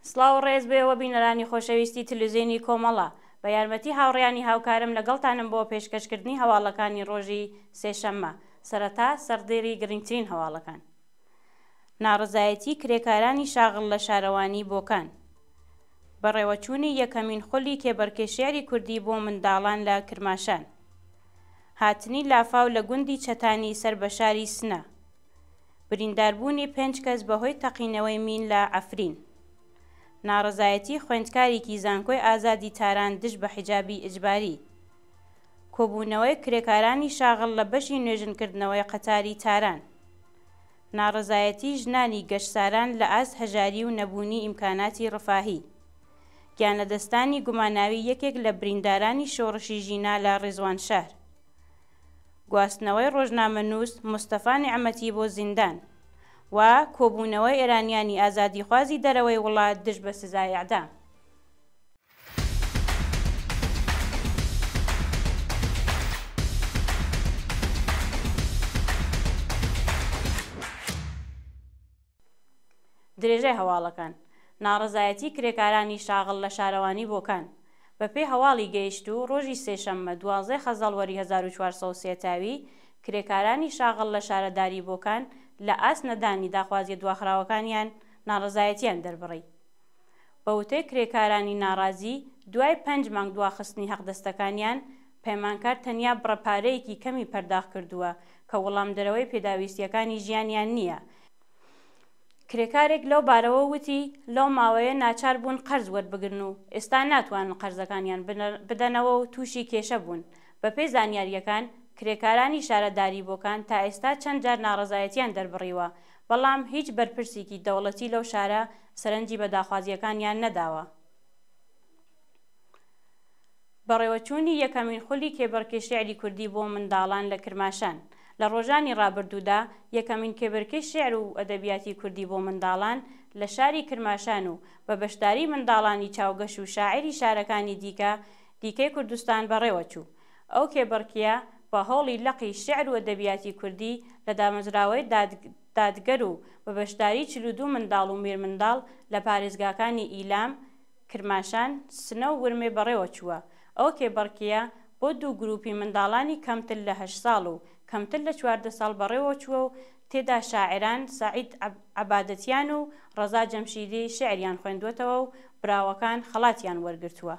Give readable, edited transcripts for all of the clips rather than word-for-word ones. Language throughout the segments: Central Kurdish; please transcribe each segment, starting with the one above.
سڵاو و ڕێز بۆ ئێوە بینەرانی خۆشەویستی تلوزیۆنی کۆمەڵە، بە یارمەتی هاوڕێیانی هاوکارم لەگەڵتانم بۆ پێشکەشکردنی هەواڵەکانی ڕۆژی سێشەممە، سەرەتا سەردێڕی گرنگترین هەواڵەکان. ناڕەزایەتی کرێکارانی شاغڵ لە شارەوانی بۆکان. بەڕێوەچوونی یەکەمین خولی کێبڕکێ شێعری کوردی بۆ منداڵان لە کرماشان. هاتنی لافاو لە گوندی چەتانی سەر بە شاری سنە. برینداربوونی پێنج کەس بەهۆی تەقینەوەی مین لە عەفرین. ناڕەزایەتی خوێندکاریکی زانکۆی ئازادی تاران دژ بە حیجابی ئیجباری. کۆبوونەوەی کرێکارانی شاغڵ لە بەشی نوێژنکردنەوەی قەتاری تاران. ناڕەزایەتی ژنانی گەشتساران لە ئاست هەژاری و نەبوونی ئیمکاناتی ڕفاهی. گیانلەدەستدانی گوماناوی یەکێک لە بریندارانی شۆڕشی ژینا لە ڕیزوانشەهر. گواستنەوەی ڕۆژنامەنووس مستەفا نیعمەتی بۆ زیندان و کۆبوونەوەی ئێرانیانی ئازادیخوازی دەرەوەی وڵات دژ بە سزای ئێعدام. درێژەی هەواڵەکان، ناڕەزایەتی کرێکارانی شاغڵ لە شارەوانی بۆکان بەپێی هەواڵی گەیشتوو ڕۆژی سێشەممە 12 خەزەڵوەری 1403 تاوی، کرێکارانی شاغڵ لە شارەداری بۆکان لە ئاست نەدانی داخوازیە دواخراوەکانیان ناڕەزایەتیان دەربڕی. بە وتەی کرێکارانی ناڕازی، دوای پێنج مانگ دواخستنی حەقدەستەکانیان، پەیمانکار تەنیا بڕە پارەیەکی کەمی پەرداخت کردووە کە وەڵامدەرەوەی پێداویستییەکانی ژیانیان نییە. کرێکارێک لەو بارەوە وتی، لەو ماوەیە ناچار بوون قەرز وەربگرن و ئێستا ناتوانن قەرزەکانیان بدەنەوە و تووشی کێشە بوون. بەپێی زانیارییەکان، کرێکارانی شارەداری بۆکان تا ئێستا چەند جار ناڕەزایەتییان دەربڕیوە، بەڵام هیچ بەرپرسێکی دەوڵەتی لەو شارە سەرنجی بە داخوازییەکانیان نەداوە. بەڕێوەچوونی یەکەمین خولی کێبڕکێی شیعری کوردی بۆ منداڵان لە کرماشان لە ڕۆژانی ڕابردوودا یەکەمین کێبرکێی شیعر و ئەدەبیاتی کوردی بۆ منداڵان لە شاری کرماشان و بە بەشداریی منداڵانی چاوگەش و شاعیری شارەکانی دیکە دیکەی کوردستان بەڕێوەچوو. ئەو کێبڕکییە بە هۆڵی لقی شیعر و ئەدەبیاتی کوردی لە دامەزراوەی دادگەر و بە بەشداریی 42 منداڵ و میرمنداڵ لە پارێزگاکانی ئیلام، کرماشان، سنە و ورمێ بەڕێوە چووە. ئەو کێبڕکێیە بۆ دوو گرووپی منداڵانی کەمتر لە هەشت ساڵ و کەمتر لە 14 ساڵ بەڕێوە چووە و تێدا شاعێران سەعید عەبادەتیان و ڕەزا جەمشیدی شێعریان خوێندووەتەوە و براوەکان خەڵاتیان وەرگرتووە.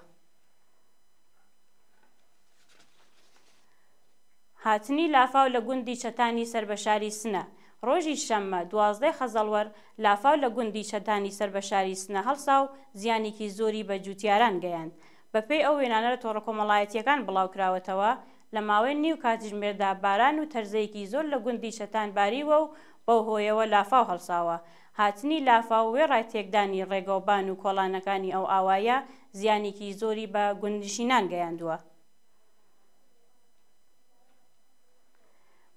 هاتنی لافاو لە گوندی چەتانی سەر بە شاری سنە ڕۆژی شەممە، 12 خەزەڵوەر، لافاو لە گوندی چەتانی سەر بە شاری سنە هەڵسا و زیانێکی زۆری بە جووتیاران گەیاند. بەپێی ئەو وێنانە لە تۆڕە کۆمەڵایەتییەکان بڵاوکراوەتەوە، لە ماوەی نیو کاتژمێردا باران و تەرزەیەکی زۆر لە گوندی چەتان باریوە و بەو هۆیەوە لافاو هەڵساوە. هاتنی لافاو وێڕای تێکدانی ڕێگەوبان و کۆڵانەکانی ئەو ئاوایە، زیانێکی زۆری بە گوندنشینان گەیاندووە.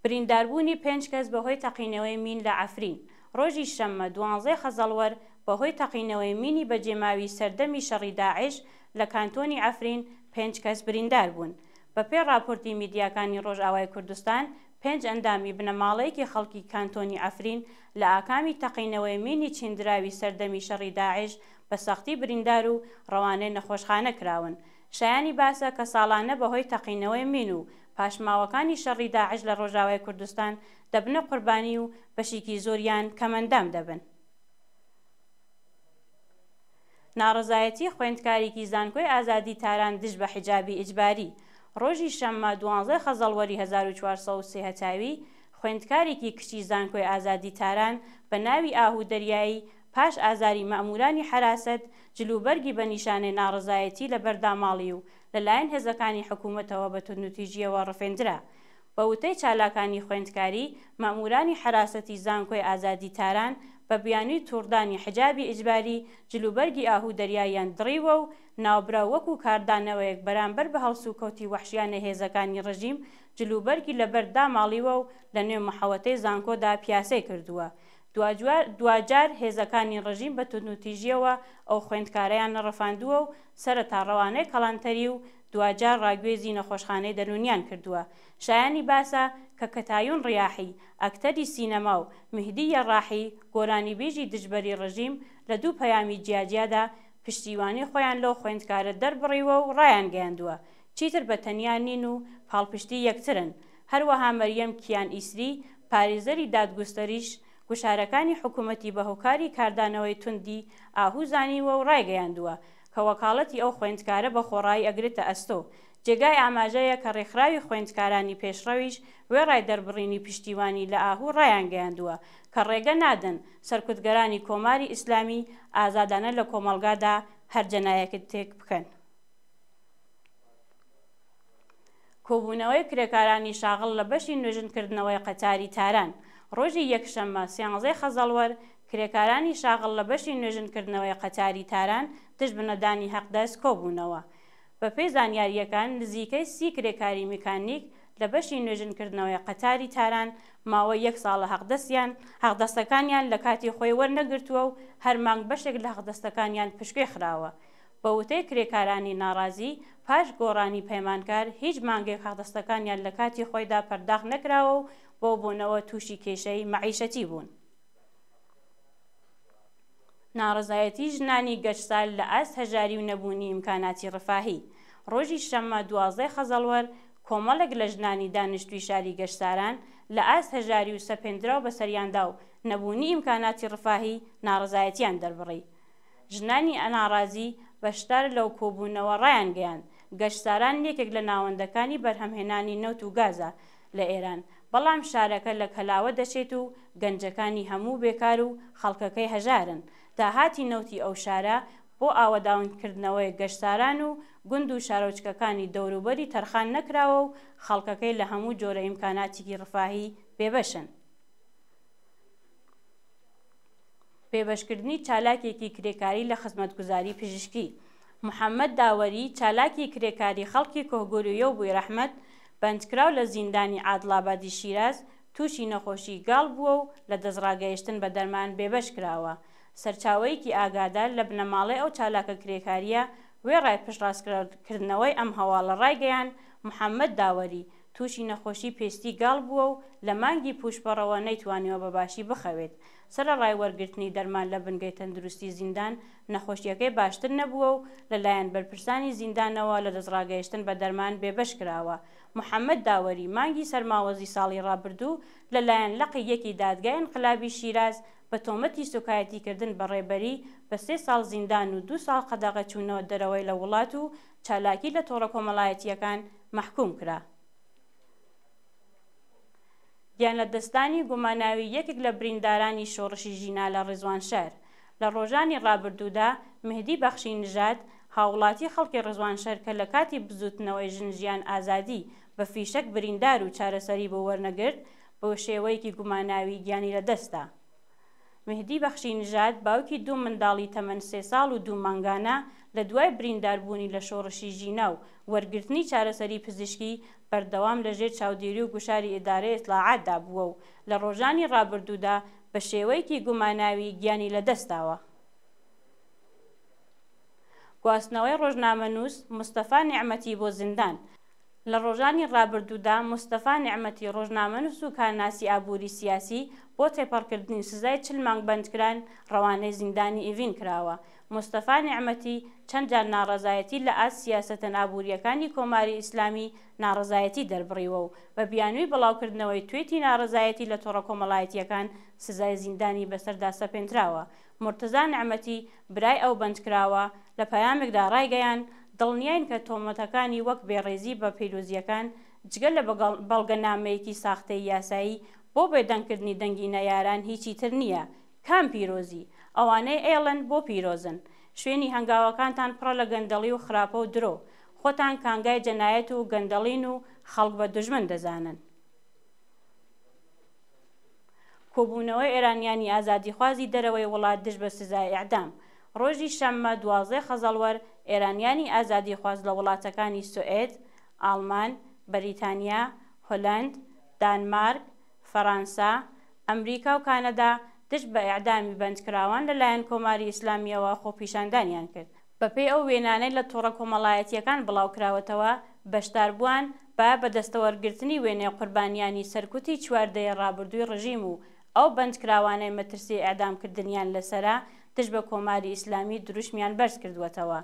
برینداربوونی پێنج کەس بەهۆی تەقینەوەی مین لە عەفرین ڕۆژی شەممە دوانزەی خەزەڵوەر بەهۆی تەقینەوەی مینی بەجێماوی سەردەمی شەڕی داعش لە کانتۆنی عەفرین پێنج کەس بریندار بوون. بەپێی ڕاپۆرتی میدیاکانی ڕۆژئاوای کوردستان پێنج ئەندامی بنەماڵەیەکی خەڵکی کانتۆنی عەفرین لە ئاکامی تەقینەوەی مینی چیندراوی سەردەمی شەڕی داعش بە سەختی بریندار و ڕەوانەی نەخۆشخانە کراون. شایانی باسە کە ساڵانە بەهۆی تەقینەوەی مین و پاشماوەکانی شەڕی داعش لە ڕۆژاوای کوردستان دەبنە قوربانی و بەشیکی زۆریان کەمئەندام دەبن. ناڕەزایەتی خوێندکاریکی زانکۆی ئازادی تاران دژ بە حیجابی ئیجباری ڕۆژی شەممە دوانزەی خەزەڵوەری 1403 هەتاوی، خوێندکاریکی کچی زانکۆی ئازادی تاران بە ناوی ئاهوو دەریایی پاش ئازاری مەئموورانی حەراسەت جلوبەرگی بە نیشانەی ناڕەزایەتی لەبەر داماڵی و لەلایەن هێزەکانی حکوومەتەوە بە توندوتیژییەوە ڕفێندرا. بە وتەی چالاکانی خوێندکاری، مەئموورانی حەراسەتی زانکۆی ئازادی تاران بە بیانووی تووڕدانی حجابی ئیجباری جلوبەرگی ئاهوو دەریاییان دڕیوە و ناوبراو وەکوو کاردانەوەیەک بەرامبەر بە هەڵسوکەوتی وەحشیانەی هێزەکانی ڕژیم جلوبەرگی لەبەر داماڵیوە و لە نێو محەوەتەی زانکۆدا پیاسەی کردووە. دواجار هێزەکانی ڕژیم بە توندوتیژییەوە ئەو خوێندکارەیان ڕفاندووە و سەرەتا ڕەوانەی کەڵانتەری و دواجار ڕاگوێزی نەخۆشخانەی دەروونیان کردووە. شایانی باسە کە کەتایون ڕیاحی، ئەکتەری سینەما و مهدی یەڕاحی، گۆرانیبێژی دژبەری ڕژیم لە دوو پەیامی جیاجیادا پشتیوانی خۆیان لەو خوێندکارە دەربڕیوە و ڕایانگەیاندووە چیتر بە تەنیا نین و پاڵپشتی یەکترن. هەروەها مەریەم کیان ئیسری، پارێزەری دادگوستەریش گوشارەکانی حکوومەتی بە هۆکاری کاردانەوەی توندی ئاهوو زانیوە و ڕایگەیاندووە کە وەکاڵەتی ئەو خوێندکارە بە خۆڕایی ئەگرێتە ئەستۆ. جێگای ئاماژەیە کە ڕێکخراوی خوێندکارانی پێشڕەویش وێڕای دەربڕینی پشتیوانی لە ئاهوو ڕایانگەیاندووە کە ڕێگە نادەن سەرکوتگەرانی کۆماری ئیسلامی ئازادانە لە کۆمەڵگادا هەر جەنایەتێک بکەن. کۆبوونەوەی کرێکارانی شاغڵ لە بەشی نۆژنکردنەوەی قەتاری تاران ڕۆژی یەکشەممە سیانزەی خەزەڵوەر کرێکارانی شاغڵ لە بەشی نۆژنکردنەوەی قەتاری تاران دژ بە نەدانی حەقدەست کۆبوونەوە. بەپێی زانیارییەکان نزیکەی سی کرێکاری میکانیک لە بەشی نۆژنکردنەوەی قەتاری تاران ماوەی یەک ساڵە حەقدەستیان حەقدەستەکانیان لە کاتی خۆی وەرنەگرتووە و هەر مانگ بەشێک لە حەقدەستەکانیان پشتگوێ خراوە. بە وتەی کرێکارانی ناڕازی، پاش گۆڕانی پەیمانکار هیچ مانگێک حەقدەستەکانیان لە کاتی خۆیدا پەرداخت نەکراوە و بەو بۆنەوە تووشی کێشەی مەعیشەتی بوون. ناڕەزایەتی ژنانی گەشتسال لە ئاست هەژاری و نەبوونی ئیمکاناتی ڕفاهی ڕۆژی شەممە 12 خەزەڵوەر کۆمەڵێک لە ژنانی دانیشتووی شاری گەشتساران لە ئاست هەژاری و سەپێندراو بەسەریاندا و نەبوونی ئیمکاناتی ڕفاهی ناڕەزایەتیان دەربڕی. ژنانی ناڕازی بەشدار لەو کۆبوونەوە ڕایانگەیاند، گەشتساران یەکێک لە ناوەندەکانی بەرهەمهێنانی نەوت و گازە لە ئێران، بەڵام شارەکە لە کەلاوە دەچێت و گەنجەکانی هەموو بێکار و خەڵکەکەی هەژارن، داهاتی نەوتی ئەو شارە بۆ ئاوەداونکردنەوەی گەشتساران و گوند و شارۆچکەکانی دەوروبەری تەرخان نەکراوە و خەڵکەکەی لە هەموو جۆرە ئیمکاناتیکی ڕفاهی بێبەشن. بێبەشکردنی چالاکێکی کرێکاری لە خزمەتگوزاری پزیشکی. محەممەد داوەری، چالاکی کرێکاری خەڵکی کۆهگۆرویە و بویرەحمەد، بەندکراو لە زیندانی عادڵابادی شیراز، تووشی نەخۆشیی گاڵ بووە و لە دەستڕاگەیشتن بە دەرمان بێبەش کراوە. سەرچاوەیەکی ئاگادار لە بنەماڵەی ئەو چالاکە کرێکارییە وێڕای پشتڕاستکردنەوەی ئەم هەواڵە ڕایگەیاند، محەممەد داوەری، تووشی نەخۆشی پێستی گاڵ بووە و لە مانگی پووشپەڕەوە نەیتوانیوە بە باشی بخەوێت. سەرەڕای وەرگرتنی دەرمان لە بنگەی تەندروستی زیندان، نەخۆشییەکەی باشتر نەبووە و لەلایەن بەرپرسانی زیندانەوە لە دەستڕاگەیشتن بە دەرمان بێبەش کراوە. محەممەد داوەری، مانگی سەرماوەزی ساڵی ڕابردوو لەلایەن لقی یەکی دادگای ئینقلابی شیراز بە تۆمەتی سوکایەتیکردن بە ڕێبەری بە سێ ساڵ زیندان و دوو ساڵ قەدەغە چوونەوە دەرەوەی لە وڵات و چالاکی لە تۆڕە کۆمەڵایەتییەکان مەحکووم کرا. گیانلەدەستدانی گوماناوی یەکێک لە بریندارانی شۆڕشی ژینا لە ڕزوانشەهر لە ڕۆژانی ڕابردوودا مهدی بەخشی نژاد هاووڵاتی خەڵکی ڕزوانشەهر کە لە کاتی بزووتنەوەی ژن ژیان ئازادی بە فیشەک بریندار و چارەسەری بۆ وەرنەگرت بە شێوەیەکی گوماناوی گیانی لەدەستدا. مهدی بەخشی نژاد باوکی دوو منداڵی تەمەن سێ ساڵ و دوو مانگانە، لە دوای برینداربوونی لە شۆڕشی ژینا و وەرگرتنی چارەسەری پزیشکی بەردەوام لە ژێر چاودێری و گوشاری ئیدارەی ئیتڵاعاتدا بووە و لە ڕۆژانی ڕابردوودا بە شێوەیەکی گوماناوی گیانی لە دەست داوە. گواستنەوەی ڕۆژنامەنووس مستەفا نیعمەتی بۆ زیندان لە ڕۆژانی ڕابردوودا مستەفا نیعمەتی ڕۆژنامەنووس و کارناسی ئابووری سیاسی بۆ تێپەڕکردنی سزای 40 مانگ بەندکران ڕەوانەی زیندانی ئیڤین کراوە. مستەفا نیعمەتی چەند جار ناڕەزایەتی لە ئاست سیاسەتە ئابوورییەکانی کۆماری ئیسلامی ناڕەزایەتی دەربڕیوە و بە بیانووی بڵاوکردنەوەی توێتی ناڕەزایەتی لە تۆڕە کۆمەڵایەتییەکان سزای زیندانی بەسەردا سەپێندراوە. مورتەزا نعمەتی، برای ئەو بەندکراوە، لە پەیامێکدا ڕایگەیاند، دڵنیاین کە تۆمەتەکانی وەک بێڕێزی بە پیرۆزییەکان، جگە لە بەڵگەنامەیەکی ساختەی یاسایی بۆ بێدەنگکردنی دەنگی نەیاران هیچی تر نییە. کام پیرۆزی؟ ئەوانەی ئەیڵێن بۆ پیرۆزن؟ شوێنی هەنگاوەکانتان پڕە لە گەندەڵی و خراپە و درۆ. خۆتان کانگای جەنایەت و گەندەڵین و خەڵک بە دوژمن دەزانن. کۆبوونەوەی ئێرانیانی ئازادیخوازی دەرەوەی وڵات دژ بە سزای ئێعدام ڕۆژی شەممە 12 خەزەڵوەر ئێرانیانی ئازادیخواز لە وڵاتەکانی سوئێد، ئاڵمان، بەریتانیا، هۆلەند، دانمارک، فەرانسە، ئەمریکا و کانەدا دژ بە ئێعدامی بەندکراوان لە لایەن کۆماری ئیسلامییەوە خۆپیشاندانیان کرد. بەپێی ئەو وێنانەی لە تۆڕە کۆمەڵایەتییەکان بڵاوکراوەتەوە، بەشداربووان بە بەدەستەوەرگرتنی وێنەی قوربانیانی سەرکوتی چوار دەیە ڕابردووی ڕژیم و ئەو بەندکراوانەی مەترسی ئێعدامکردنیان لەسەرە دژ بە کۆماری ئیسلامی دروشمیان بەرز کردووەتەوە.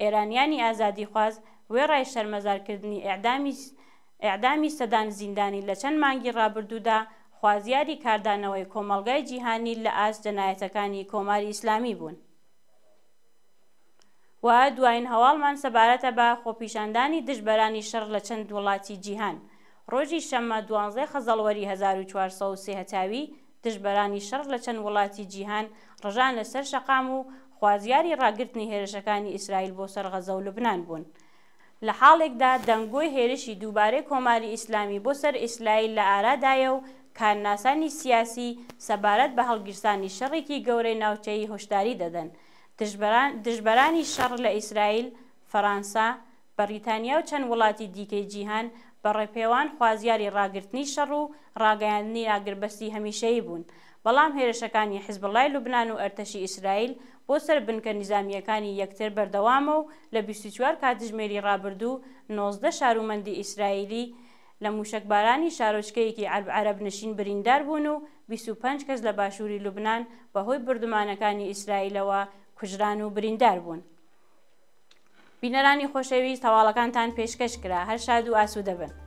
ئێرانیانی ئازادیخواز وێڕای شەرمەزارکردنی ئێعدامی ئێعدامی سەدان زیندانی لە چەند مانگی ڕابردوودا خوازیاری کاردانەوەی کۆمەڵگای جیهانی لە ئاست جەنایەتەکانی کۆماری ئیسلامی بوون. و دوایین هەواڵمان سەبارەتە بە خۆپیشاندانی دژبەرانی شەڕ لە چەند وڵاتی جیهان. ڕۆژی شەممە دوانزەی خەزەڵوەری 1403 هەتاوی، دژبەرانی شەڕ لە چەند وڵاتی جیهان ڕژانە سەر شەقام و خوازیاری ڕاگرتنی هێرشەکانی ئیسرائیل بۆ سەر غەزە و لوبنان بوون. لە حاڵێکدا دەنگۆی هێرشی دووبارەی کۆماری ئیسلامی بۆ سەر ئیسرائیل لە ئارادایە و کارناسانی سیاسی سەبارەت بە هەڵگیرسانی شەڕێکی گەورەی ناوچەیی هۆشداری دەدەن. دژبەرانی شەڕ لە ئیسرائیل، فەرانسە، بەڕیتانیا و چەند وڵاتی دیکەی جیهان بە ڕێپێوان خوازیاری ڕاگرتنی شەڕ و ڕاگەیاندنی ئاگربەستی هەمیشەیی بوون، بەڵام هێرشەکانی حیزبوڵای لوبنان و ئەرتەشی ئیسرائیل بۆ سەر بنکە نیزامییەکانی یەکتر بەردەوامە و لە 24 کاتژمێری ڕابردوو 19 شارومەندی ئیسرائیلی لە مووشەکبارانی شارۆچکەیەکی عەرەبنشین بریندار بوون و 25 کەس لە باشووری لوبنان بەهۆی بوردمانەکانی ئیسرائیلەوە کوژران و بریندار بوون. بینەرانی خۆشەویست هەواڵەکانتان پێشکەش کرا هەر شاد و ئاسوودە بن.